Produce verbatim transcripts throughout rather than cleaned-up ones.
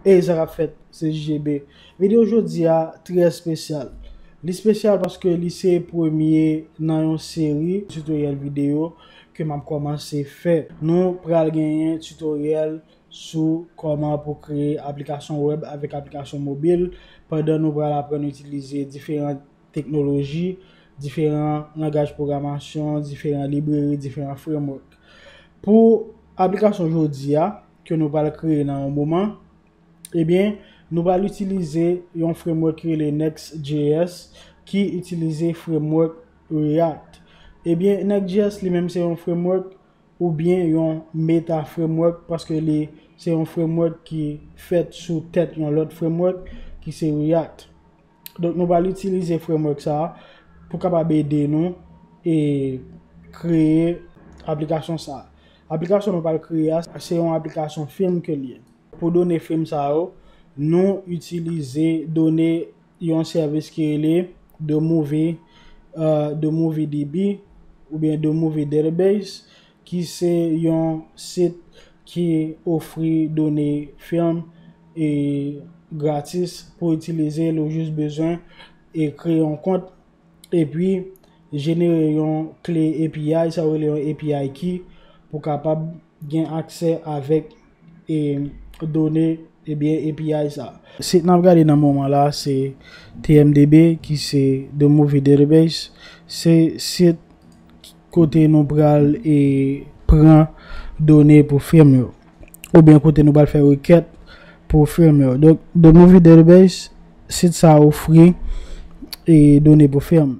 Ey, sa k ap fèt? Se J J B. Videyo jodi a trè espesyal. Li espesyal paske li se premye nan yon seri tutorial videyo ke m ap kòmanse fè. Nou pral genyen tutorial sou kòman pou kreye aplikasyon wèb avèk aplikasyon mobil, pandan nou pral aprann itilize diferan teknoloji, diferan langaj pwogramasyon, diferan libreri, diferan framework. Pou aplikasyon jodi a, ke nou pral kreye nan yon moman, ebyen, nou pral itilize yon framework ki rele Next J S, ki itilize framework React. Ebyen, Next J S li menm se yon framework oubyen yon meta framework, paske li se yon framework ki fèt sou tèt yon lòt framework ki se React. Donk, nou pral itilize framework sa a pou kapab ede nou e kreye aplikasyon sa a. Aplikasyon nou pral kreye a, se yon aplikasyon film ke li ye. Pou done film sa yo, nou itilize done yon sèvis ki rele The Movie, uh, The Movie D B oubyen The Movie Database, ki se yon sit ki ofri done film e gratis pou itilize l. Ou jis bezwen e kreye yon kont epi jenere yon kle A P I, sa yo rele yon A P I key, pou kapab gen aksè avèk e done, ebyen, A P I sa. Sit n ap gade nan moman la se T M D B, ki se The Movie Database. Se sit kote nou pral e pran done pou film yo, oubyen kote nou pral fè rekèt pou film yo. Donk, The Movie Database, sit sa ofri e done pou film.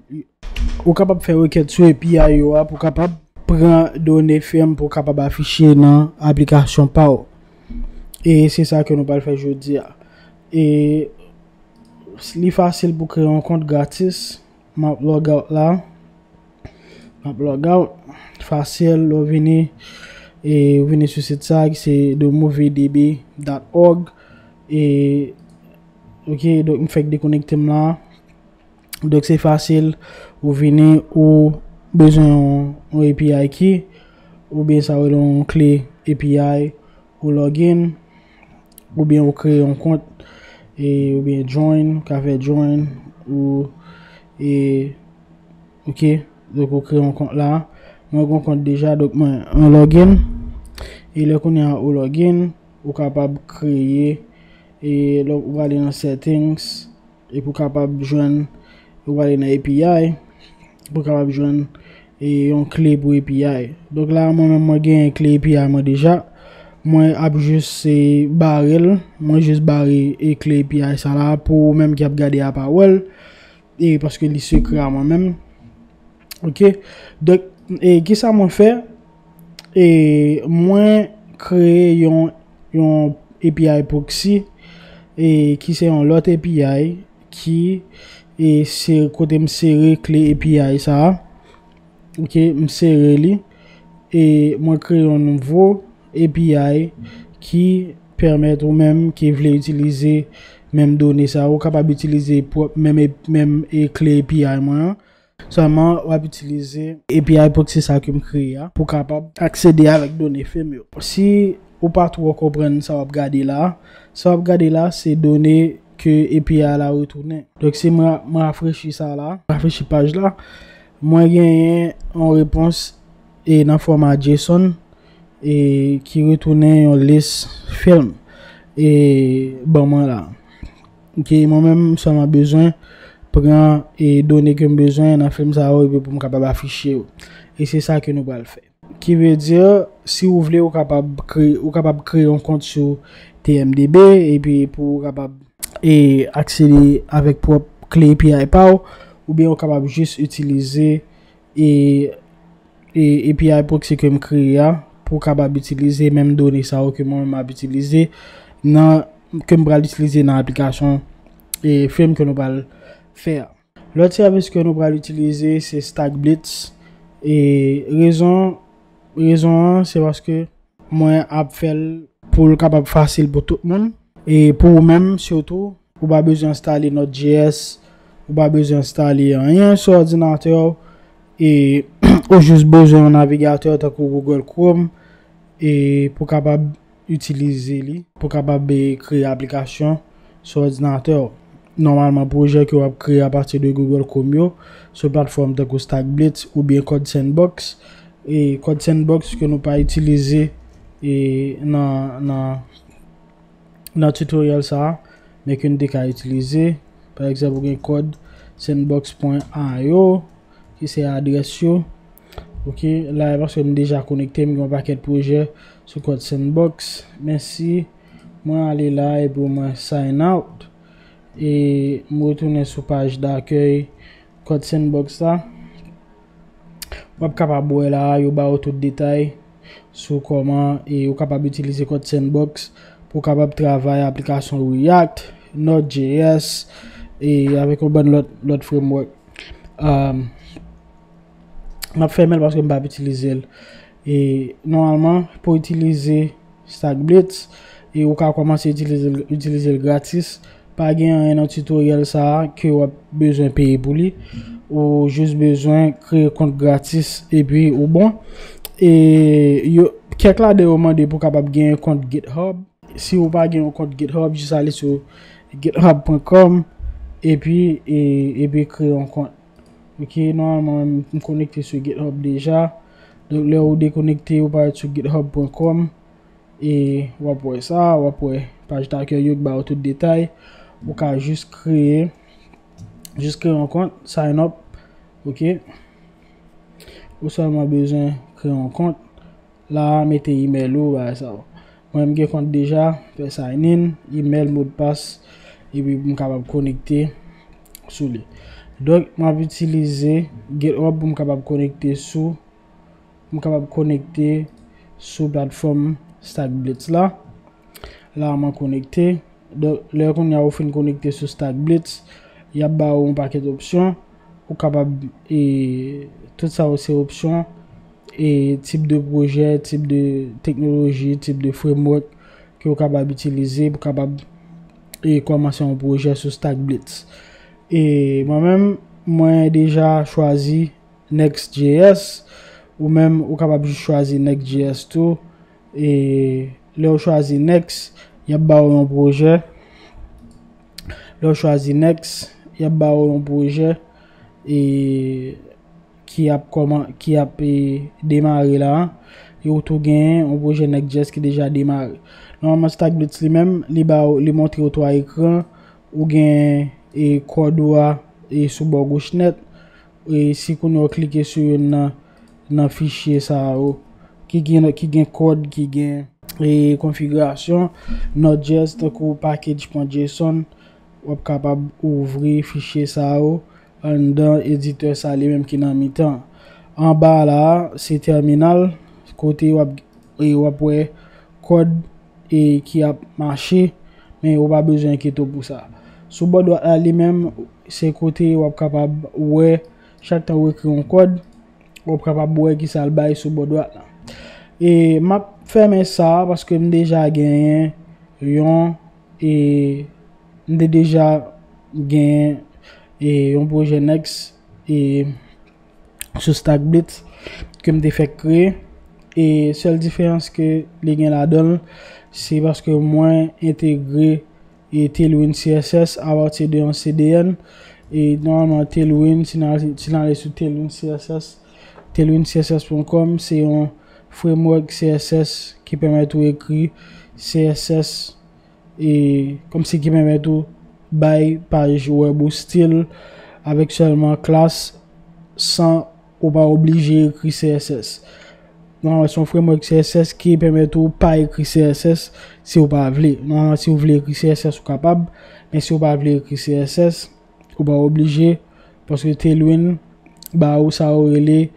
Ou kapab fè rekèt sou A P I yo a pou kapab pran done film pou kapab afiche nan aplikasyon pa w. E se sa ke nou pral fè jodi a. E li fasil pou kreye yon kont gratis. M ap log out la. M ap log out. Fasil, lè w vini, e ou vini sou sit sa ki se the movie D B dot org. E, ok, donk m fèk dekonekte m la. Donk se fasil, ou vini, ou bezwen yon, yon A P I key, oubyen sa rele yon kle A P I, ou login, oubyen ou kreye yon kont, e, oubyen join, ou ka fè join, ou, e, ok, donk ou kreye yon kont la. Mwen gen yon kont deja, donk mwen, mwen login, e lè kounye a ou login, ou kapab kreye, e lè ou prale nan settings, epi w kapab jwenn, ou prale nan A P I, pou w kapab jwenn, e, yon kle pou A P I. Donk la, mwen menm, mwen gen kle A P I mwen deja. Mwen ap jis, e, bare l. Mwen jis bare, e, kle A P I sa la pou ou menm ki ap gade a pa wè l. E paske li sekrè a mwen menm. Ok. Donk, e, kisa mwen fè? E, mwen kreye yon, yon A P I proxy, e, ki se yon lòt A P I ki, e, se kote m sere kle A P I sa a. Ok, m sere li. E mwen kreye yon nouvo A P I ki pèmèt ou menm ki vle itilize menm done sa, ou kapab itilize pwòp menm, menm, e, kle A P I mwen an. Sèlman, w ap itilize A P I proxy sa ke m kreye a pou kapab aksede avèk done film yo. Si ou pa twò konprann sa w ap gade la, sa w ap gade la, se done ke A P I la retounen. Donk, si mwen, mwen rafrechi sa la, rafrechi paj la, mwen genyen yon repons, e, nan fòma JSON, e, ki retounen yon lis film, e, ban mwen la. Ok, mwen menm, m sèlman bezwen pran, e, done ke m bezwen nan film sa yo, epi pou m kapab afiche yo. E se sa ke nou pral fè. Ki vle di, si ou vle, ou kapab kreye, ou kapab kreye yon kont sou T M D B, epi pou ou kapab, e, aksede avèk pwòp kle A P I pa w, oubyen ou kapab jis itilize, e, e, A P I proxy ke m kreye a, pou w kapab itilize menm done sa yo ke mwen menm m ap itilize nan, ke m pral itilize nan aplikasyon, e, film ke nou pral fè a. Lòt sèvis ke nou pral itilize, se Stack Blitz. E rezon, rezon an, se paske mwen ap fè l pou l kapab fasil pou tout moun. E pou ou menm, sitou, ou pa bezwen enstale Node J S, ou pa bezwen enstale anyen sou òdinatè w, e ou jis bezwen yon navigatè tankou Google Chrome, e pou kapab itilize li pou kapab, eh, kreye aplikasyon sou òdinatè w. Nòmalman, pwojè ke w ap kreye apati de Google Chrome yo, sou platfòm tankou Stackblitz oubyen Code Sandbox. E Code Sandbox ke nou pa itilize, e nan, nan, nan tutorial sa a, men ke n te ka itilize. Pa egzanp, ou gen code sandbox pwen io, ki se adrès yo. Ok, la e paske m deja konekte, m gen yon pakèt pwojè sou Code Sandbox. Men si mwen ale la epi mwen sign out, e m retounen sou paj dakèy Code Sandbox la, w ap kapab wè la, yo ba w tout detay sou kòman, e, ou kapab itilize Code Sandbox pou w kapab travay aplikasyon React, Node J S, e avèk yon bann lòt, lòt framework. Um, m ap fèmen l paske m p ap itilize l. E nòmalman, pou itilize Stackblitz, e ou ka kòmanse itilize l, itilize l gratis. Pa gen anyen nan tutorial sa a ke w ap bezwen peye pou li. Ou jis bezwen kreye kont gratis epi ou bon. E yo, kèk ladan yo mande pou kapab gen yon kont GitHub. Si ou pa gen yon kont GitHub, jis ale sou github pwen kòm epi, e, epi kreye yon kont. Ok, nòmalman, m konekte sou GitHub deja. Donk, lè ou dekonekte, ou parèt sou github pwen kòm. E w ap wè sa, w ap wè paj dakèy yo ki ba w tout detay. Ou ka jis kreye, jis kreye yon kont, sign up, ok? Ou sèlman bezwen kreye yon kont. La, mete email ou, bagay sa yo. Mwen, m gen kont deja, fè sign in, email, modpas, epi m kapab konekte sou li. Donk, m ap itilize GitHub pou m kapab konekte sou m kapab konekte sou platfòm Stackblitz la. La, mwen konekte. Donk, lè kounye a ou fin konekte sou Stackblitz, y ap ba ou yon pakèt opsyon. Ou kapab, e, tout sa yo se opsyon, e, tip de pwojè, tip de teknoloji, tip de framework ke ou kapab itilize pou kapab, e, kòmanse yon pwojè sou Stackblitz. E mwen menm, mwen deja chwazi Next J S, ou menm, ou kapab jis chwazi Next J S tou. E lè w chwazi Next, y ap ba w yon pwojè. Lè w chwazi Next, y ap ba w yon pwojè, e ki ap kòman, ki ap, e, demare la. E ou tou genyen yon pwojè Next J S ki deja demare. Nòmalman, Stackblitz li menm, li ba w, li montre w twa ekran. Ou gen, e, kòd ou a, e, sou bò goch nèt. E si kounye a w klike sou youn nan, nan fichye sa yo, ki gen, ki gen kòd, ki gen, e, konfigirasyon, Node J S tankou package pwen json, w ap kapab ouvri fichye sa yo anndan editè sa li menm ki nan mitan. Anba la, se tèminal, kote w ap, e, w ap wè kòd, e, ki ap mache, men ou pa bezwen enkyete w pou sa. Sou bò dwat la, li menm, se kote w ap kapab wè, chak tan ou ekri yon kòd, w ap kapab wè ki sa l bay sou bò dwat la. E m ap fèmen sa paske m deja genyen yon, e m te deja genyen, e yon pwojè Next, e sou Stackblitz ke m te fèk kreye. E sèl diferans ke li gen ladan l, se paske mwen entegre, e, Tailwind C S S apati de yon C D N. E nòmalman, Tailwind, si n al, si n ale sou Tailwind C S S, tailwind C S S pwen kòm, se yon framework C S S ki pèmèt ou ekri C S S, e kòmsi ki pèmèt ou bay paj wèb ou stil avèk sèlman klas, san ou pa oblije ekri C S S. Nòmalman, se yon framework C S S ki pèmèt ou pa ekri C S S si ou pa vle. Nòmalman, si ou vle ekri C S S, ou kapab, men si ou pa vle ekri C S S, ou pa oblije, paske Tailwind ba ou sa yo rele,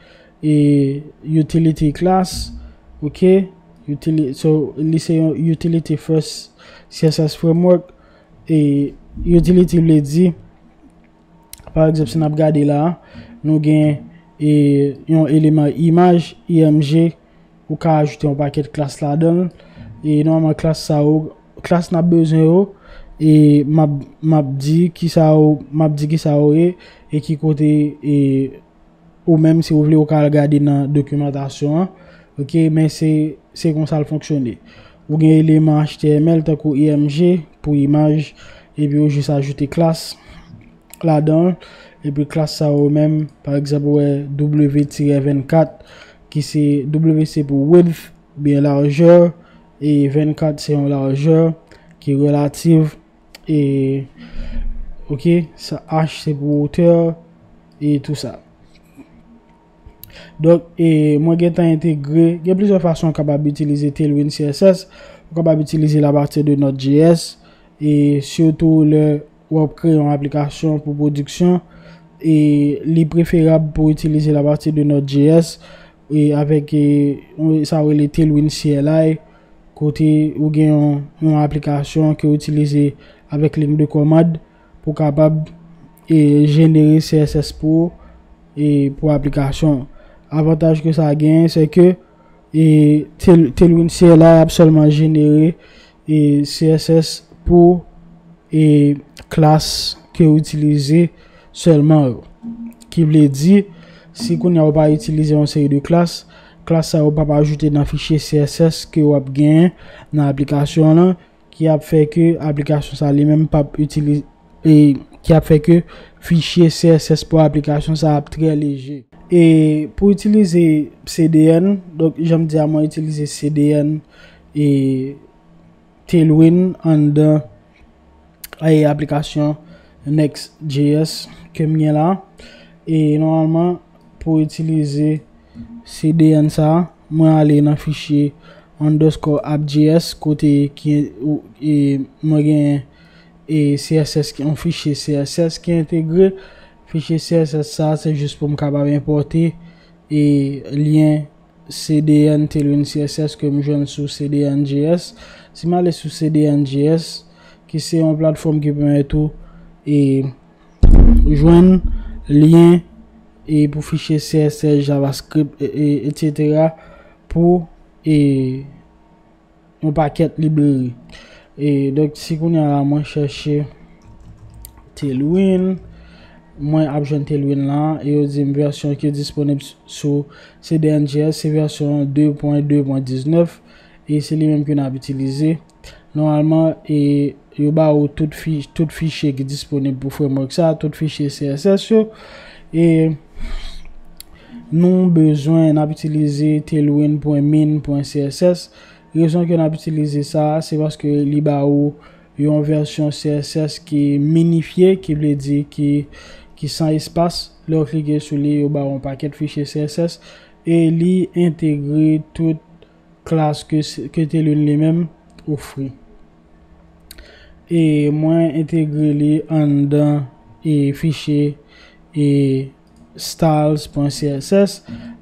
e, utility class, ok? Utili-, so, li se yon utility first C S S framework. E utility vle di, pa egzanp, si n ap gade la, nou gen, e, yon eleman imaj, I M G, ou ka ajoute yon pakèt klas ladan l. E nòmalman, klas sa yo, klas n ap bezwen yo, e m ap, m ap di ki sa yo, m ap di ki sa yo ye, e ki kote, e, ou menm, si ou vle, ou ka al gade nan dokimantasyon an. Ok, men se, se konsa l fonksyone. Ou gen eleman H T M L tankou I M G pou imaj, epi ou jis ajoute klas ladan l, epi klas sa yo menm, pa egzanp, ou wè W tirè vennkat, ki se, W se pou width, byen lajè, e vennkat se yon lajè ki relative, e, ok, sa H se pou wotè, e tou sa. Donk, e, mwen gentan entegre, gen plizyè fason w kapab itilize Tailwind C S S. Ou kapab itilize l apati de Node J S, e sitou lè w ap kreye yon aplikasyon pou pwodiksyon, e li preferab pou w itilize l apati de Node J S, e avèk, e, yon, sa yo rele Tailwind C L I, kote ou gen yon, yon aplikasyon ke w itilize avèk liy de kòmand pou w kapab, e, jenere C S S pou, e, pou aplikasyon. Avantaj ke sa genyen, se ke, e, Tail-, Tailwind C L I ap sèlman jenere, e, C S S pou, e, klas ke w itilize sèlman yo. Ki vle di, si kounye a ou pa itilize yon seri de klas, klas sa yo p ap ajoute nan fichye C S S ke w ap genyen nan aplikasyon an, ki ap fè ke aplikasyon sa li menm p ap itilize, e ki ap fè ke fichye C S S pou aplikasyon sa ap trè leje. E pou itilize C D N, donk, jan m di a, mwen itilize C D N e Tailwind anndan, e, aplikasyon Next J S ke m gen la. E nòmalman, pou itilize C D N sa, mwen ale nan fichye underscore app J S, kote ki, ou, e, mwen gen, e, C S S ki, yon fichye C S S ki entegre. Fichye C S S sa, se jis pou m kapab enpòte, e, lyen C D N Tailwind C S S ke m jwenn sou C D N J S. Si m ale sou C D N J S, ki se yon platfòm ki pèmèt ou, e, jwenn lyen, e, pou fichye C S S, JavaScript, e, e, et cetera, pou, e, yon pakèt libreri. E, donk, si kounye a la, mwen chèche Tailwind, mwen ap jwenn Tailwind la, e yo di m vèsyon ki disponib s-, sou C D N J S, se vèsyon de pwen de pwen diznèf, e se li menm ke n ap itilize. Nòmalman, e, yo ba ou tout fi-, tout fichye ki disponib pou framework sa, tout fichye C S S yo. E nou bezwen, n ap itilize tailwind pwen min pwen C S S. Rezon ke n ap itilize sa, se paske li ba ou yon vèsyon C S S ki minifye, ki vle di ki, ki san espas. Lè w klike sou li, yo ba w yon pakèt fichye C S S, e li entegre tout klas ke, ke Tailwind li menm ofri. E mwen entegre li anndan, e, fichye, e, styles pwen C S S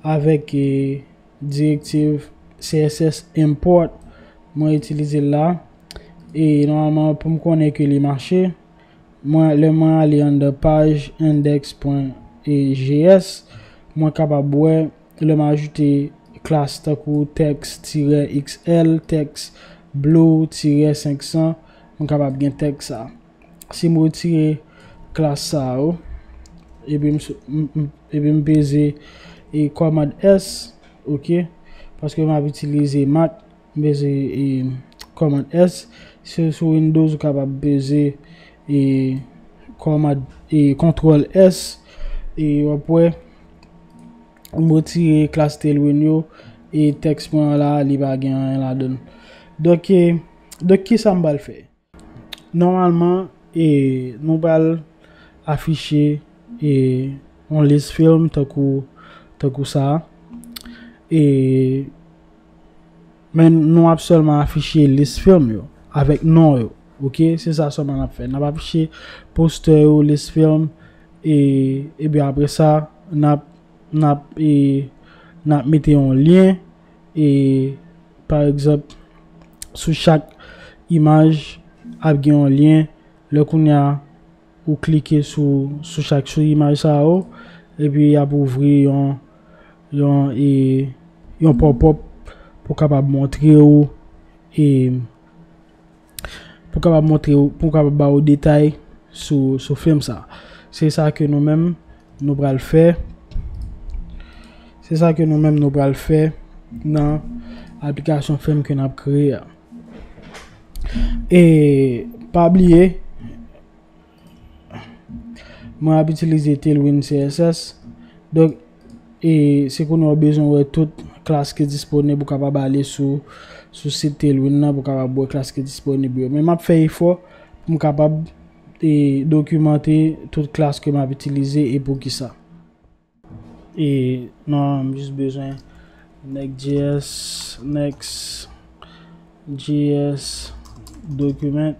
avèk, e, direktiv C S S import. Mwen itilize l la. E nòmalman, pou m konnen ke li mache, mwen, lè mwen ale anndan paj index pwen J S, mwen kapab wè lè m ajoute klas tankou text tirè X L, text blue tirè senk san, mwen kapab gen text sa. Si m retire klas sa yo, epi m sou-, m, m, epi m peze, e, command S, ok, paske m ap itilize Mac, m peze, e, command S. Si w sou Windows, ou kapab peze, e, command, e, control S, e w ap wè, m retire klas Tailwind yo, e text mwen an la, li pa gen anyen ladan l. Donk, e, donk, kisa m pral fè? Nòmalman, e, nou pral afiche, e, yon lis film tankou, tankou sa a. E, men nou ap sèlman afiche lis film yo avèk non yo. Ok? Se sa sèlman n ap fè. N ap afiche postè yo, lis film, e, epi apre sa, n ap, n ap, e, n ap mete yon lyen, e, pa egzanp, sou chak imaj, ap gen yon lyen. Lè kounye a, ou klike sou, sou chak sou imaj sa yo, epi y ap ouvri yon, yon, e, yon pop-up pou kapab montre ou, e, pou kapab montre ou, pou kapab ba ou detay sou, sou film sa. Se sa ke nou menm, nou pral fè. Se sa ke nou menm, nou pral fè nan aplikasyon film ke n ap kreye a. E pa bliye, mwen ap itilize Tailwind C S S. Donk, e se kounye a w bezwen wè tout klas ki disponib, ou kapab ale sou, sou sit Tailwind nan pou w kapab wè klas ki disponib yo. Men m ap fè efò pou m kapab, e, dokimante tout klas ke m ap itilize e poukisa. E non, m jis bezwen Next J S, Next J S document.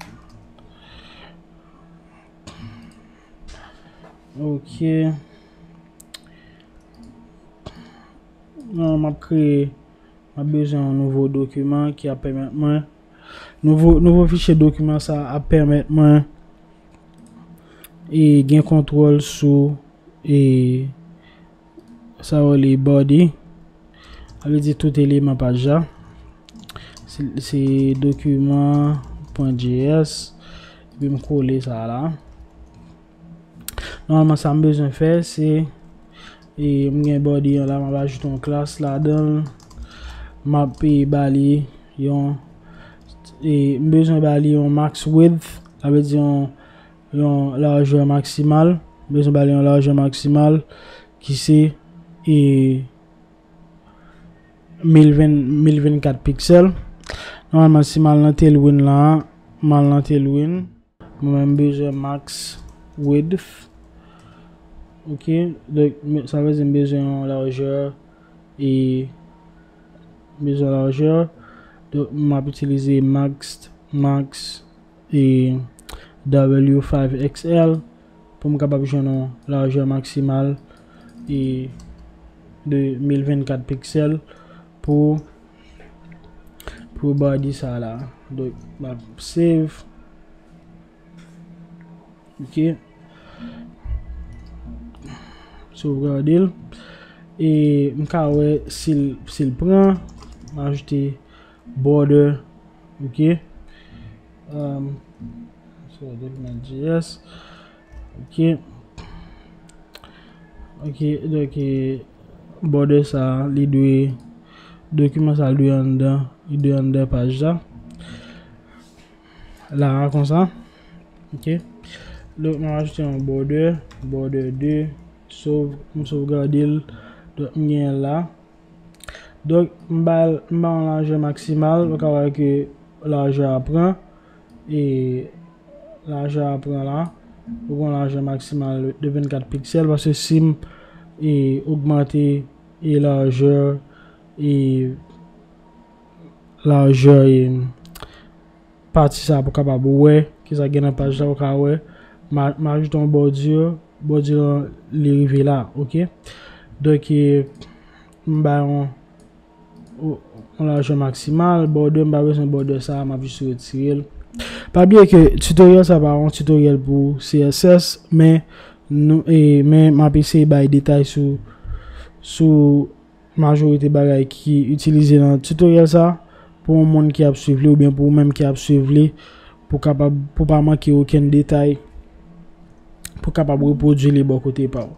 Ok. Non, m ap kreye, m ap bezwen yon nouvo dokiman ki ap pèmèt mwen, nouvo, nouvo fichye dokiman sa ap pèmèt mwen e gen kontwòl sou, e sa yo rele body. Sa vle di tout eleman paj la. Se, se document point J S. Epi m kole sa la. Nòmalman, sa m bezwen fè, se, e, m gen body an la, m ap ajoute yon klas ladan l. M ap, e, ba li yon, e, m bezwen ba li yon max width, sa vle di yon, yon lajè maksimal. M bezwen ba li yon lajè maksimal ki se, e, mil ven, mil vennkat piksèl. Nòmalman, si m al nan Tailwind la, m al nan Tailwind, mwen menm bezwen max width. Ok, donk, me-, sa vle di m bezwen yon lajè, e m bezwen lajè. Donk, m ap itilize max, max e W five X L pou m kapab jwenn yon lajè maksimal e de mil vennkat piksèl pou, pou body sa la. Donk, m ap save. Ok. Sovgade l. E m ka wè si l, si l pran. M ajoute border, ok. Um, so, document J S, ok. Ok, donk, e, border sa, li dwe, dokiman sa, li dwe anndan, li dwe anndan paj la. La, konsa. Ok. Donk, m ap ajoute yon border, border de, sov-, m sovgade l. Donk, m genyen l la. Donk, m ba l, m ba yon lajè maksimal, ou ka wè ke lajè a pran, e lajè a pran la, ou gen yon lajè maksimal de vennkat piksèl, paske si m, e, ogmante, e, lajè, e, lajè, e, pati sa pou kapab wè kisa gen nan paj la, ou ka wè. M a-, m ajoute yon bòdi, bòdi lan li rive la, ok. Donk, e, m ba yon, yon lajè maksimal, border, m pa bezwen border sa, m ap jis retire l. Pa bliye ke tutorial sa pa yon tutorial pou C S S, men nou, e, men m ap eseye bay detay sou, sou majorite bagay ki itilize nan tutorial sa, pou yon moun ki ap swiv li oubyen pou ou menm ki ap swiv li, pou kapab, pou pa manke okenn detay, pou kapab repwodui li bò kote pa w.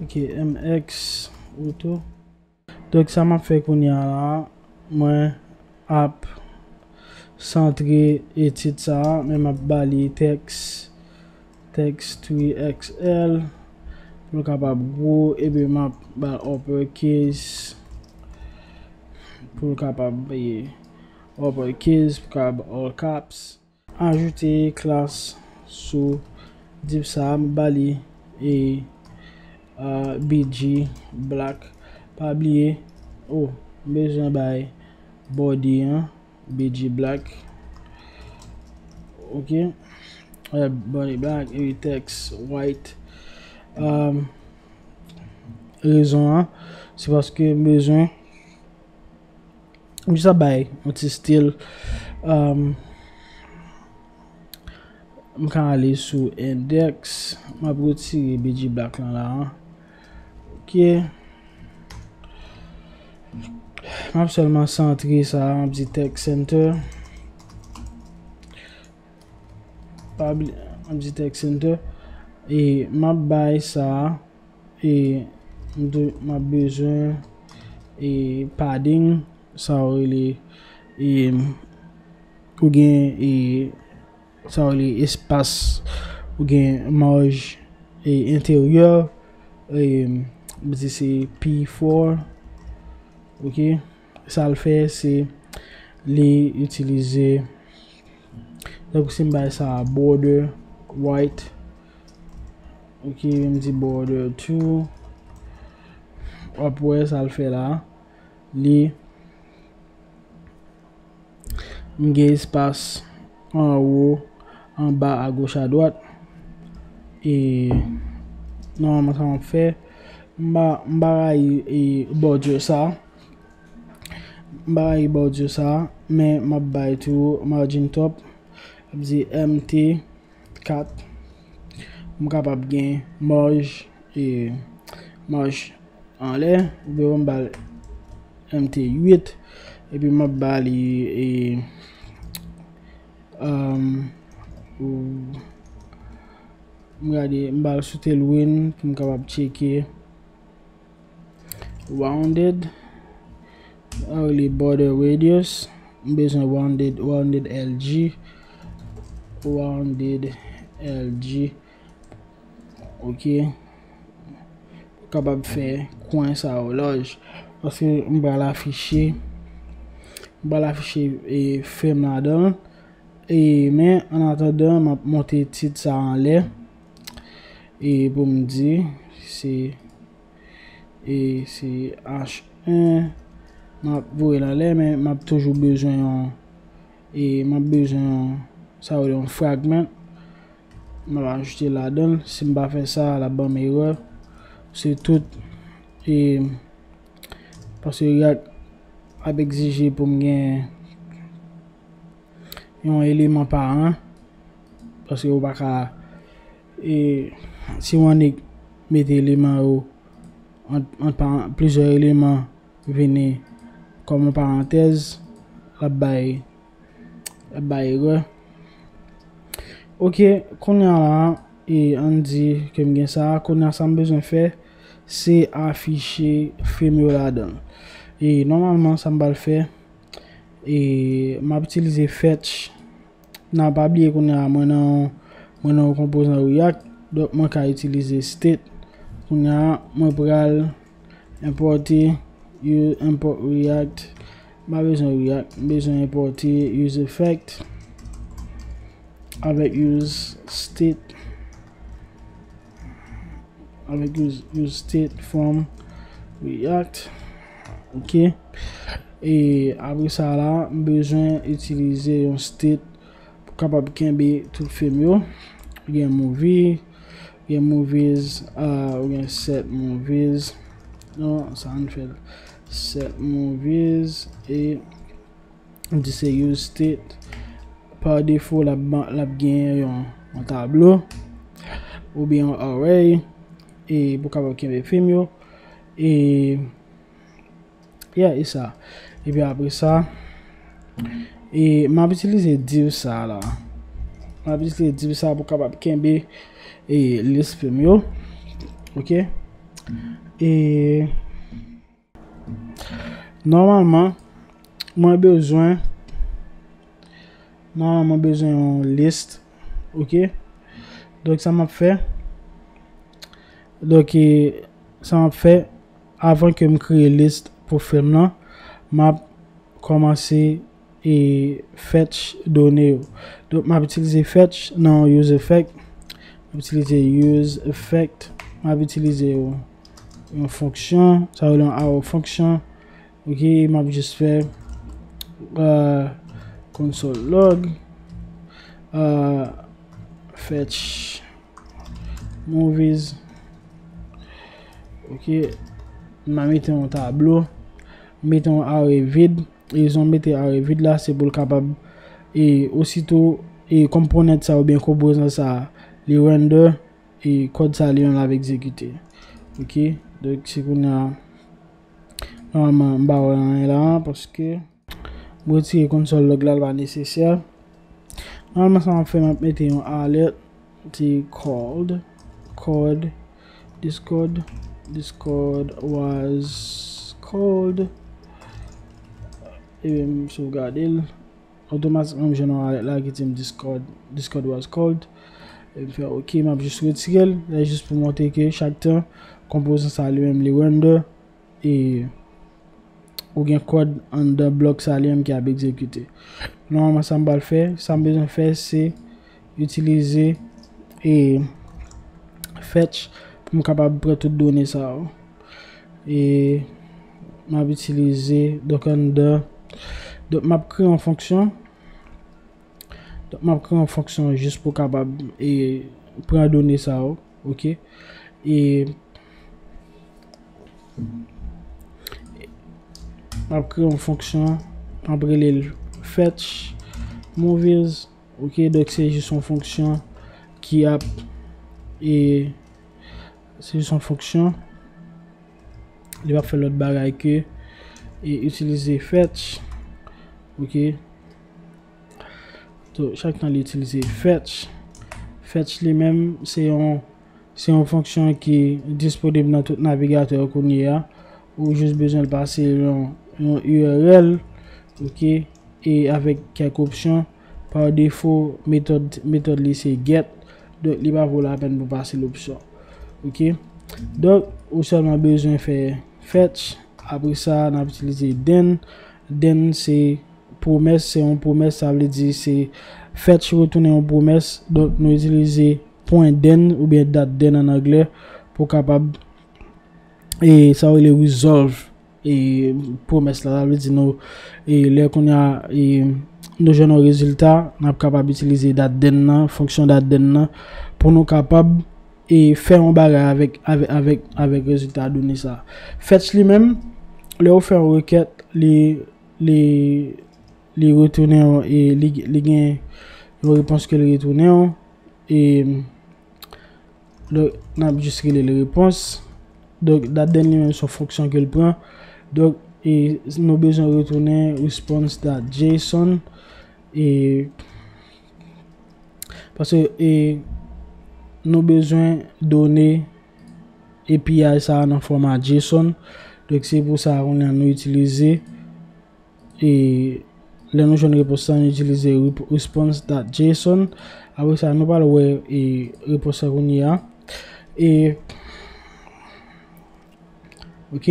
Ok, M X Auto. Donk, sa m ap fè kounye a la, mwen ap santre etit sa a, men m ap ba li tèks, tèks three X L, pou l kapab gwo, epi m ap ba l uppercase, pou l kapab, e, uppercase, pou l kapab all caps. Ajoute klas sou div sa a, m ba li, e, a, B G Black. Pa bliye, oh, m bezwen bay body an, B G Black. Ok. E, body black, e, tèks white. Um, rezon an, se paske m bezwen M jis ap bay yon ti stil. Um, m ka ale sou index. M ap retire B G Black lan la. Ok. M ap sèlman santre sa. M ap di text center. Pa bli-, m ap di text center. E m ap bay sa. E m tou, m ap bezwen, e, padding, sa yo rele, e, ou gen, e, sa yo rele espas, ou gen maj, e, enteryè, e, m di se P four, ok. Sa l fè, se li itilize, donk, si m bay sa border white, ok, m di border two, w ap wè sa l fè la, li, m gen espas anwo, anba, agoch, adwat. E nòmalman sa m ap fè, m pa, m pa rayi, e, border sa. M pa rayi border sa, men m ap bay tou margin top. M ap di M T kat. M kapab gen maj, e, maj anlè, oubyen m ba l M T uit, epi m ap ba li, e, um, ou, m gade, m ba l sou Tailwind pou m kapab tcheke. Rounded, sa rele border radius. M bezwen rounded, rounded L G, rounded L G. Ok. Pou kapab fè kwen sa yo laj. Paske m pral afiche, m pral afiche, e, fèm ladan. E, men, an atandan, m ap monte tit sa anlè. E, pou m di, se, e, se H un. M ap voye l anlè, men m ap toujou bezwen yon, e, m ap bezwen yon, sa yo rele yon fragment. M ap ajoute ladan l. Si m pa fè sa, l ap ban m erè. Se tout, e, paske React ap egzije pou m gen yon eleman pa an, paske ou pa ka, e, si w annik mete eleman yo ant, ant pa-, plizyè eleman vini kòm yon parantèz, l ap bay, l ap bay erè. Ok, kounye a la, e, ann di ke m gen sa, kounye a sa m bezwen fè, se afiche fèm yo ladan l. E nòmalman, sa m pral fè, e, m ap itilize fetch. N a pa bliye kounye a, mwen nan, mwen nan yon konpozan React, donk mwen ka itilize state. Kounye a, mwen pral enpòte, use import React. M pa bezwen React, m bezwen enpòte use effect avèk use state. Avèk use, use state from React. Ok. E apre sa la, m bezwen itilize yon state pou kapab kenbe tout fèm yo. Gen movie, gen movies, ah, ou gen set movies. Non, sa ann fè l. Set movies e m di se use state. Pa defo, l ap ban, l ap genyen yon, yon tablo oubyen yon array, e pou kapab kenbe fèm yo. E, yeah, e sa. Epi apre sa, e m ap itilize div sa la. M ap itilize div sa pou kapab kenbe, e, lis fèm yo. Ok. E Nòmalman, mwen bezwen, nòmalman, mwen bezwen yon list, ok? Donk, sa m ap fè, donk, e, sa m ap fè, avan ke m kreye list pou fèm nan, m ap kòmanse e fetch done yo. Donk, m ap itilize fetch nan use effect. M ap itilize use effect. M ap itilize yon, yon fonksyon. Sa yo rele yon arrow fonksyon. Ok, m ap jis fè, euh, console log, euh, fetch movies. Ok. M a mete yon tablo. M mete yon array vid. Rezon m mete array vid la, se pou l kapab, e, osito, e, konponant sa oubyen konpozan sa, li render, e, kòd sa li menm l ap egzekite. Ok. Donk, se kounye a, nòmalman, m pa wè anyen la, paske m retire console log la, l pa nesesè. Nòmalman, sa m ap fè, m ap mete yon alert, se called, called, Discord, Discord was called. Ebyen, m sovgade l. Otomatikman, m jwenn yon alèt la ki di m Discord, Discord was called. E m fè OK, m ap jis retire l. Lè jis pou montre ke chak tan, konpozan sa li menm li render. E ou gen kòd anndan blòk sa li menm ki ap egzekite. Nòmalman, sa m pral fè, sa m bezwen fè, se itilize e fetch pou m kapab pran tout done sa yo. E m ap itilize, donk, anndan, donk, m ap kreye yon fonksyon. Donk, m ap kreye yon fonksyon jis pou kapab e pran done sa yo, OK? E m ap kreye yon fonksyon, m ap rele l fetch movies, OK? Donk, se jis yon fonksyon ki ap, e se jis yon fonksyon. Li p ap fè lòt bagay ke e itilize fetch, OK? So, chak tan li itilize fetch, fetch li menm se yon, se yon fonksyon ki disponib nan tout navigatè kounye a. Ou jis bezwen l pase yon, yon U R L, OK? E avèk kèk opsyon. Pa defo, metòd, metòd li se get. Donk, li pa vo lapèn pou pase l opsyon. OK? Donk, ou sèlman bezwen fè fetch. Apre sa, n ap itilize then. Then se pwomès, se yon pwomès, sa vle di se fetch retounen yon pwomès. Donk, nou itilize pwen then oubyen dot then an anglè pou kapab e sa yo rele resolve e pwomès la. Sa vle di nou, e lè kounye a, e nou jwenn yon rezilta, n ap kapab itilize dot then nan, fonksyon dot then nan, pou nou kapab e fè yon bagay avèk, avèk, avèk, avèk rezilta done sa. Fetch li menm, lè ou fè yon rekèt, li, li, li retounen yon, e li, li gen yon repons ke li retounen yon, e Donk, n ap jis rele l repons. Donk, dot then li menm se yon fonksyon ke l pran. Donk, e, nou bezwen retounen response dot json. E, paske, e, nou bezwen done A P I sa a nan fòma json. Donk, se pou sa, kounye a nou itilize E lè nou jwenn repons la, nou itilize rep-, response dot json. Apre sa, nou pral wè e repons la kounye a. E, OK.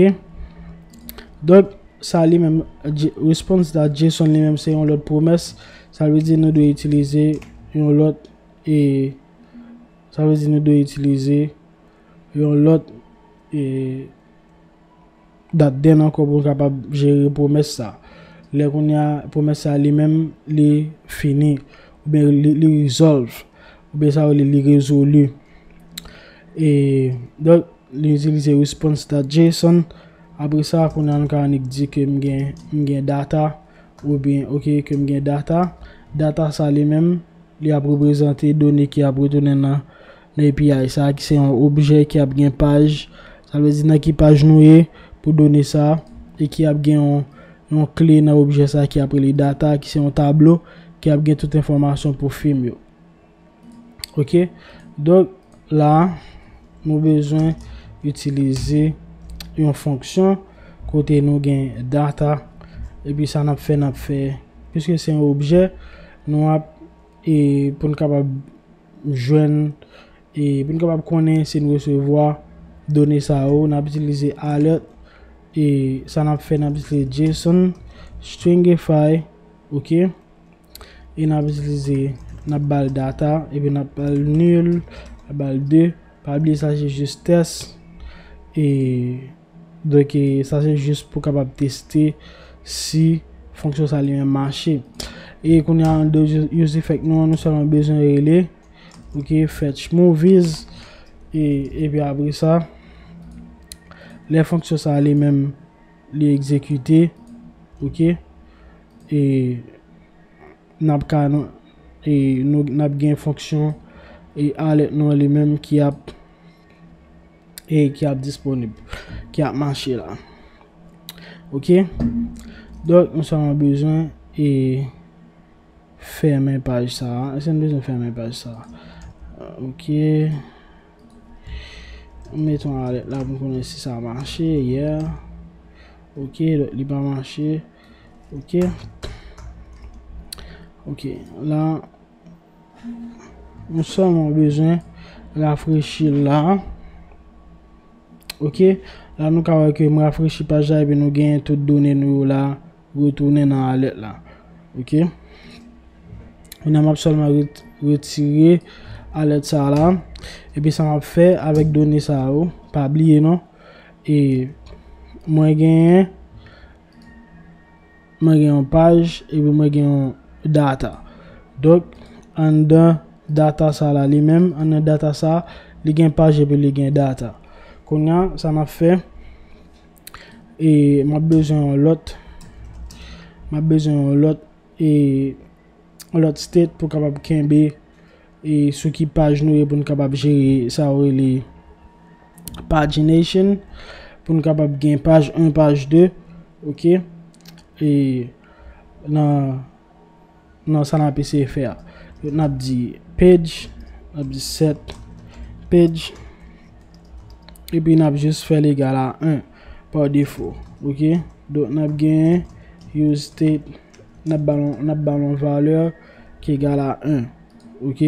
Donk, sa li menm, j-, response dot json li menm se yon lòt pwomès. Sa vle di nou dwe itilize yon lòt, e sa vle di nou dwe itilize yon lòt, e dot then ankò pou nou kapab jere pwomès sa. Lè kounye a pwomès sa li menm li fini, oubyen li, li resolve, oubyen sa yo li, li rezoli. E donk, li itilize response dot json. Apre sa, kounye a nou ka annik di ke m gen, m gen data, oubyen, OK, ke m gen data. Data sa li menm, li ap reprezante done ki ap retounen nan, nan A P I sa, ki se yon objè ki ap gen paj. Sa vle di nan ki paj nou ye pou done sa, e ki ap gen yon, yon kle nan objè sa ki ap rele data, ki se yon tablo ki ap gen tout enfòmasyon pou fim yo. OK? Donk, la, nou bezwen itilize yon fonksyon kote nou gen data, epi sa n ap fè, n ap fè, piske se yon objè, nou ap, e pou n kapab jwenn, e pou n kapab konnen si n resevwa done sa yo, n ap itilize alert, e sa n ap fè, n ap itilize json, stringify, OK? E n ap itilize, n ap ba l data, epi n ap ba l nul, n ap ba l de. Pa bliye sa se jis tès. E donk, e sa se jis pou kapab teste si fonksyon sa li menm mache. E kounye a, anndan use effect nou an, nou sèlman bezwen rele, OK, fetch movies. E, epi apre sa, lè fonksyon sa li menm li egzekite, OK, e n ap ka, nou, e nou, n ap gen fonksyon e alert nou an li menm ki ap, e ki ap disponib, ki ap mache la. OK? Donk, nou sèlman bezwen e fèmen paj sa a. Èske n bezwen fèmen paj sa a? OK. M met yon alèt la pou m konnen si sa mache. Yeah. OK, donk li pa mache. OK. Ok, la, nou sèlman bezwen rafrechi l la. Ok, la nou ka wè ke m rafrechi paj la epi nou genyen tout done nou yo la retounen nan alèt la. Ok, kounye a m ap sèlman ret- retire alèt sa la. Epi sa m ap fè avèk done sa yo, pa bliye non, e mwen genyen mwen gen yon paj epi mwen gen yon data. Donk, anndan data sa la li menm, anndan data sa, li gen paj epi li gen data. Kounye a, sa n ap fè, e m ap bezwen yon lòt, m ap bezwen yon lòt, e yon lòt state pou kapab kenbe e sou ki paj nou ye pou n kapab jere sa yo rele pagination, pou n kapab gen paj en, paj de, ok? E nan, nan sa n ap eseye fè a. Donk, n ap di page, n ap di set page, epi n ap jis fè l egal a en pa defo, ok? Donk, n ap gen use state, n ap ba l, n ap ba l yon valè ki egal a en, ok?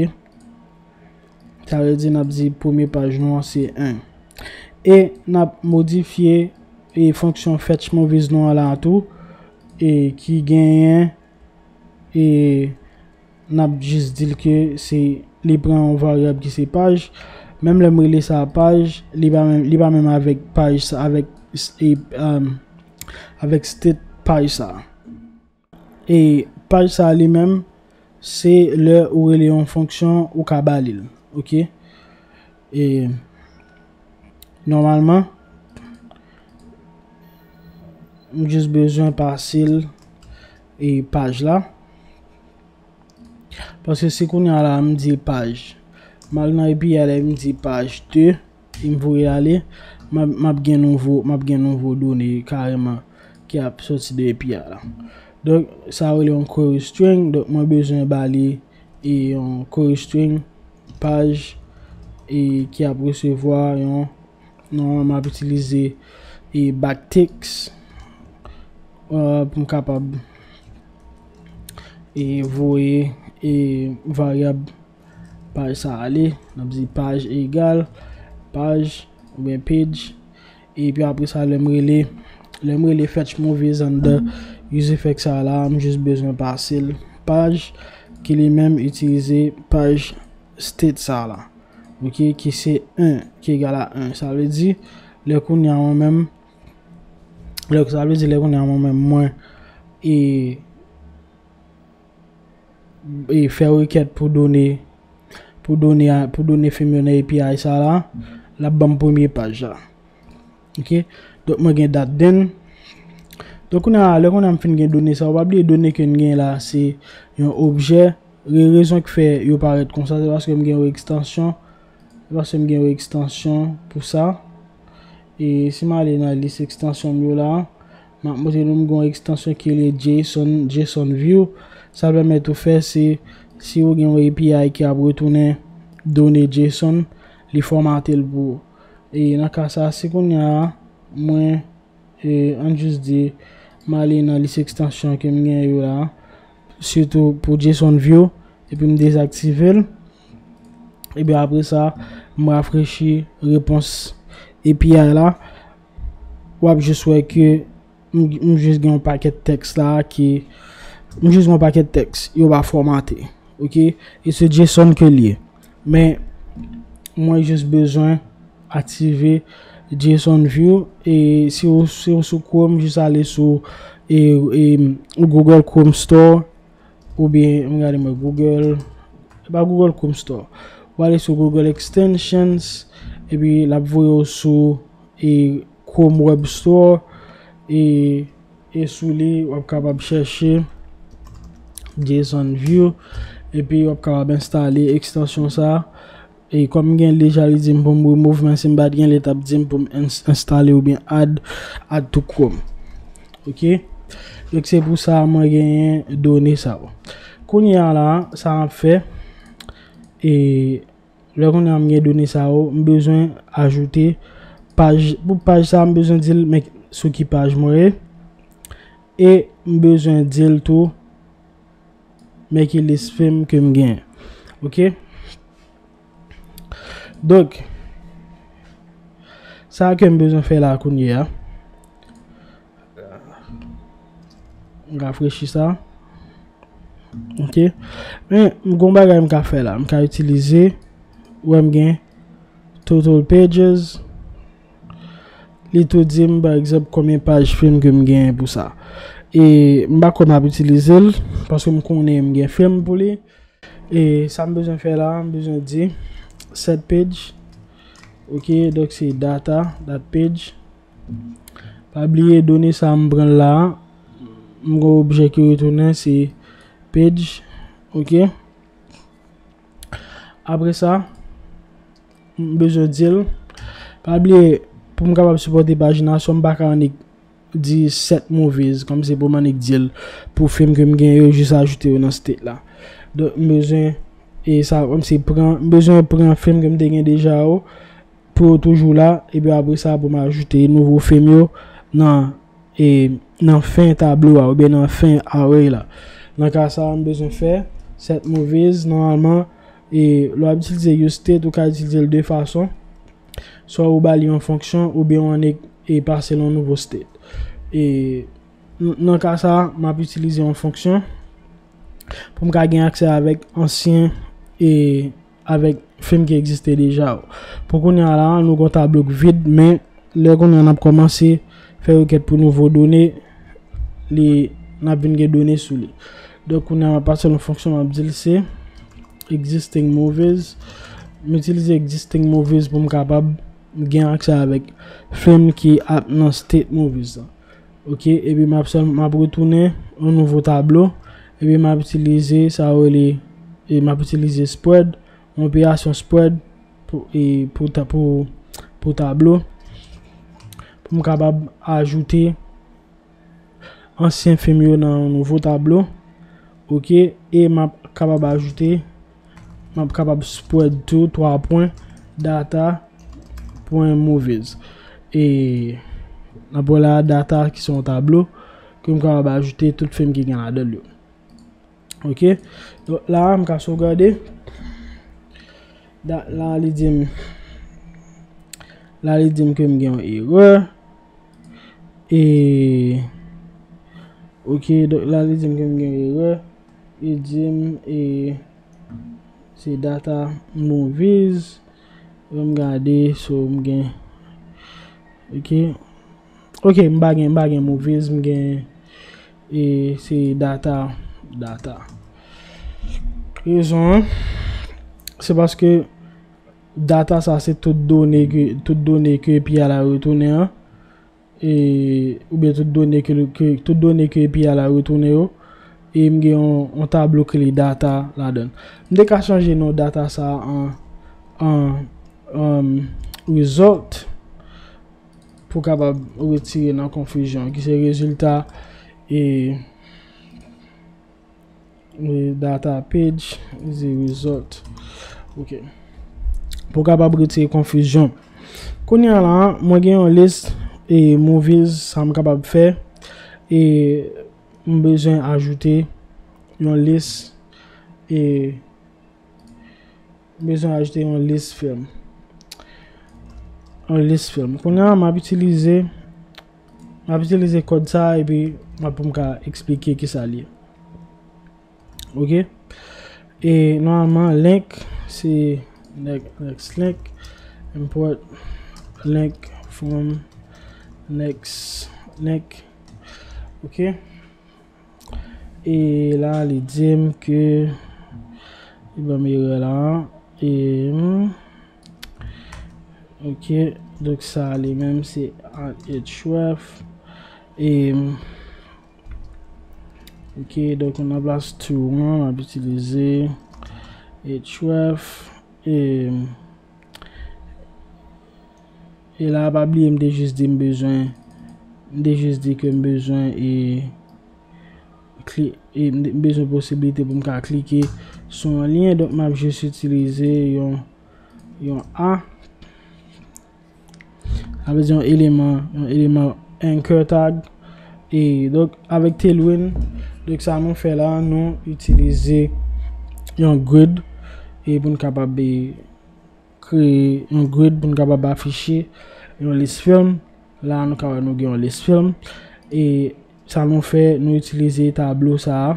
Sa vle di n ap di premye paj nou an se en. E n ap modifye e fonksyon fetch movies nou an la tou, e ki genyen, e n ap jis di l ke se, li pran yon varyab ki se paj. Menm lè m rele sa paj, li pa menm, li pa menm avèk paj sa, avèk, e, um, avèk state paj sa. E paj sa li menm, se lè ou rele yon fonksyon, ou ka ba li l, ok? E nòmalman, m jis bezwen pase l e paj la. Paske si kounye a la m di paj, m al nan A P I la, m di paj de, e m voye ale, m ap, m ap gen nouvo, m ap gen nouvo done kareman ki ap soti de A P I la. Donk, sa yo rele yon query string. Donk, mwen bezwen ba li e yon query string paj e ki ap resevwa yon, non, m ap itilize e backticks, euh, pou m kapab e voye e varyab paj sa ale. N ap di paj egal paj oubyen page. Epi apre sa, lè m rele, lè m rele fetch movies anndan use effect sa la, m jis bezwen pase l paj ki li menm itilize paj state sa la. Ok, ki se en, ki egal a en. Sa vle di, lè kounye a mwen menm, lè, sa vle di lè kounye a mwen menm, mwen, e, e fè rekèt pou done, pou done a, pou done fim yo nan A P I sa la, l ap ban m premye paj la. Ok? Donk, mwen gen dat den. Donk, kounye a, lè kounye a m fin gen done sa, ou pa bliye done ke n gen la, se yon objè. Re-, rezon ki fè yo parèt konsa, se paske m gen yon ekstansyon. Se paske m gen yon ekstansyon pou sa. E si m ale nan lis ekstansyon m yo la, m ap montre nou m gen yon ekstansyon ki rele JSON, JSON View. Sa pèmèt ou fè se, si ou gen yon A P I ki ap retounen done JSON, li fòmate l pou ou. E nan ka sa, si kounye a, mwen, e, ann jis di, m ale nan lis ekstansyon ke m gen yo la, sitou pou JSON View, epi m dezaktive l. Epi apre sa, m rafrechi repons A P I la. W ap jis wè ke m, m jis gen yon pakèt tèks la ki, m jis gen yon pakèt tèks, yo pa fòmate. Ok? E se JSON ke l ye. Men, mwen jis bezwen aktive JSON View. E si w, si w sou Chrome, jis ale sou e, e, Google Chrome Store. Oubyen, m gade mwen Google, e pa Google Chrome Store. W ale sou Google Extensions, epi l ap voye w sou e Chrome Web Store, e, e sou li, w ap kapab chèche JSON View, epi w ap kapab enstale ekstansyon sa. E kòm m gen deja, li di m pou m remove, men si m pa t gen, li t ap di m pou m ins-, instale oubyen add, add to Chrome. Ok? Donk, se pou sa mwen genyen done sa yo. Kounye a la, sa m ap fè, e lè kounye a m gen done sa yo, m bezwen ajoute paj, pou paj sa, m bezwen di l, men sou ki paj mwen ye. E m bezwen di l tou, Make a list film ke m gen. Ok? Donk, sa ke m bezwen fè la kounye a, m rafrechi sa. Ok? Men, m gon bagay m ka fè la. M ka itilize, wè m gen total pages. Li tou di m, pa egzanp, konbyen paj film ke m genyen pou sa. E m pa kwè m ap itilize l, paske m konnen m gen film pou li. E sa m bezwen fè la, m bezwen di set page. Ok, donk se data, that page. Pa bliye done sa m pran la. M gon objè ki retounen, se page. Ok. Apre sa, m bezwen di l. Pa bliye, pou m kapab sipòte pajinasyon, m pa ka annik di set movies, kòmsi pou m annik di l pou film ke m gen yo, jis ajoute yo nan state la. Donk, m bezwen, e sa, kòmsi pran, m bezwen pran film ke m te gen deja yo, pou yo toujou la, epi apre sa, pou m ajoute nouvo film yo nan, e, nan fen tablo a, oubyen nan fen array la. Nan ka sa, m bezwen fè set movies, nòmalman, e, lè w ap itilize use state, ou ka itilize l de fason. Swa ou ba li yon fonksyon, oubyen ou annik, e, pase l yon nouvo state. E, n-, nan ka sa, m ap itilize yon fonksyon pou m ka gen aksè avèk ansyen, e, avèk film ki egziste deja yo. Pou kounye a la, nou gon tablo k vid, men lè kounye a n ap kòmanse fè rekèt pou nouvo done, li, n ap vin gen done sou li. Donk, kounye a, m ap pase yon fonksyon, m ap di l se existing movies. M itilize existing movies pou m kapab gen aksè avèk film ki ap nan state movies la. Ok, epi m ap sèl-, m ap retounen yon nouvo tablo, epi m ap itilize sa yo rele, e m ap itilize spread, yon operasyon spread pou, e pou ta-, pou, pou tablo, pou m kapab ajoute ansyen film yo nan yon nouvo tablo. Ok, e m ap kapab ajoute, m ap kapab spread tou, twa pwen, data, pwen movies. E n ap wè la, data ki se yon tablo, ke m kapab ajoute tout film ki gen ladan l yo. Ok, donk la, m ka sovgade. Da-, la, li di m, la, li di m ke m gen yon erè. E, ok, donk la, li di m ke m gen erè. Li di m, e, se data movies. Ban m gade, so m gen, ok. Ok, m pa gen, m pa gen movies, m gen, e, se data, data. Rezon an, se paske data sa se tout done ke, tout done ke A P I a la retounen an, e, oubyen tout done ke, ke, tout done ke A P I a la retounen yo, e m gen yon, yon tablo ki rele data ladan l. M te ka chanje non data sa an, an, an result pou kapab retire nan konfizyon, ki se rezilta, e, e, data page, the result. Ok. Pou kapab retire konfizyon. Kounye a la, mwen gen yon lis, e, movies, sa m kapab fè. E m bezwen ajoute yon lis, e, m bezwen ajoute yon lis film. Yon lis film. Kounye a, m ap itilize, m ap itilize kòd sa, epi m ap, pou m ka eksplike kisa l ye. Ok? E nòmalman, link, se next, next link, import link from next link. Ok? E la, li di m ke li ban m erè la. E, hmm, ok, donk sa li menm se at href. E, hmm, ok, donk nan plas to an, m ap itilize href. E, hmm, E la, pa bliye, m te jis di m bezwen, m te jis di ke m bezwen, e, kli-, e m te, m bezwen posiblite pou m ka klike sou yon lyen. Donk, m ap jis itilize yon, yon a. Sa vle di yon eleman, yon eleman anchor tag. E donk, avèk Tailwind, Donk sa nou fè la, nou itilize yon grid e pou n kapab, e, kreye yon grid pou n kapab afiche yon lis film. La nou ka wè nou gen yon lis film. E sa nou fè, nou itilize tablo sa a.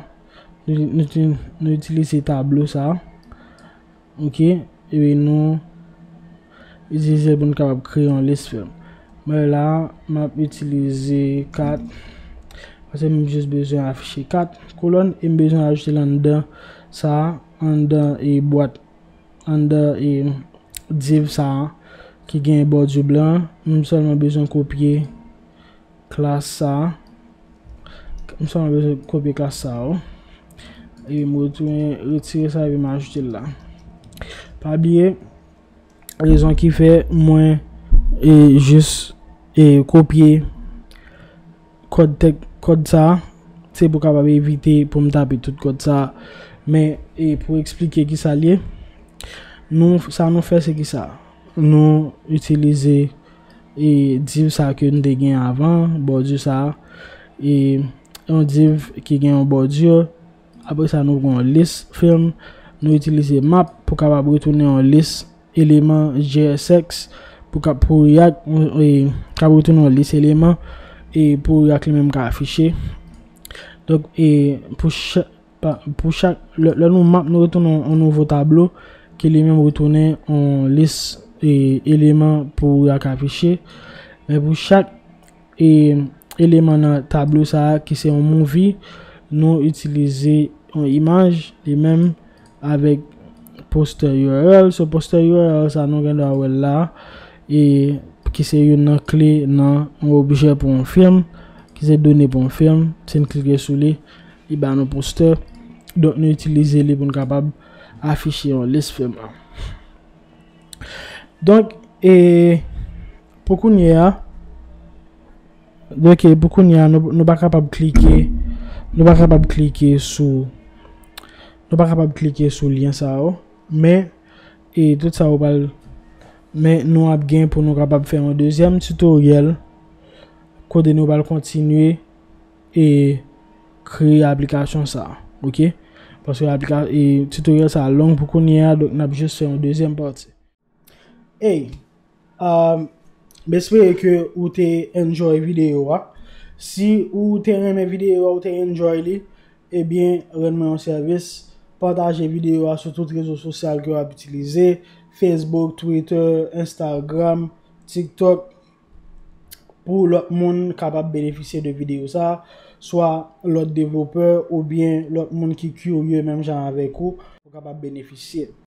Nou, nou, nou itilize tablo sa a. Ok, epi nou itilize l pou n kapab kreye yon lis film. Mwen la, m ap itilize kat, paske m jis bezwen afiche kat kolòn, e m bezwen ajoute l anndan sa, anndan e bwat, anndan e div sa ki gen bòdi blan. M sèlman bezwen kopye klas sa. M sèlman bezwen kopye klas sa, wi. E m retounen retire sa epi m ajoute l la. Pa bliye, rezon ki fè mwen, e, jis, e, kopye kòd tèk, kòd sa, se pou kapab evite pou m tape tout kòd sa. Men, e, pou eksplike ki sa l ye, nou, sa nou fè se ki sa. Nou itilize, e, div sa ke n te gen avan, bòdi sa, e, yon div ki gen yon bòdi. Apre sa, nou gen yon lis film. Nou itilize map pou kapab retounen yon lis eleman J S X pou ka, pou React, e, kapab retounen yon lis eleman, e pou React li menm ka afiche. Donk, e, pou chak, pa, pou chak, lè, lè nou map, nou retounen yon, yon nouvo tablo ki li menm retounen yon lis, e, eleman pou React afiche. Men pou chak, e, eleman nan tablo sa a ki se yon movie, nou itilize yon imaj li menm avèk poster U R L. So poster U R L sa nou gen dwa wè l la, e ki se youn nan kle nan yon objè pou yon film, ki se done pou yon film. Si n klike sou li, li ba nou poster. Donk nou itilize li pou n kapab afiche yon lis film. Donk, e pou kounye a, donk, e pou kounye a, nou, nou pa kapab klike, nou pa kapab klike sou, nou pa kapab klike sou lyen sa yo, men, e tout sa yo pral, men nou ap gen pou nou kapab fè yon dezyèm tutorial kote nou pral kontinye e kreye aplikasyon sa, ok? Paske aplika-, e, tutorial sa long pou kounye a, donk n ap jis fè yon dezyèm pati. Hey, um, m espere ke ou te enjoy videyo a. Si ou te renmen videyo a, ou te enjoy li, ebyen, rann mwen yon sèvis, pataje videyo a sou tout rezo sosyal ke w ap itilize, Facebook, Twitter, Instagram, TikTok, pou lòt moun kapab benefisye de videyo sa, swa lòt devlopè oubyen lòt moun ki kirye menm jan avèk ou, pou kapab benefisye.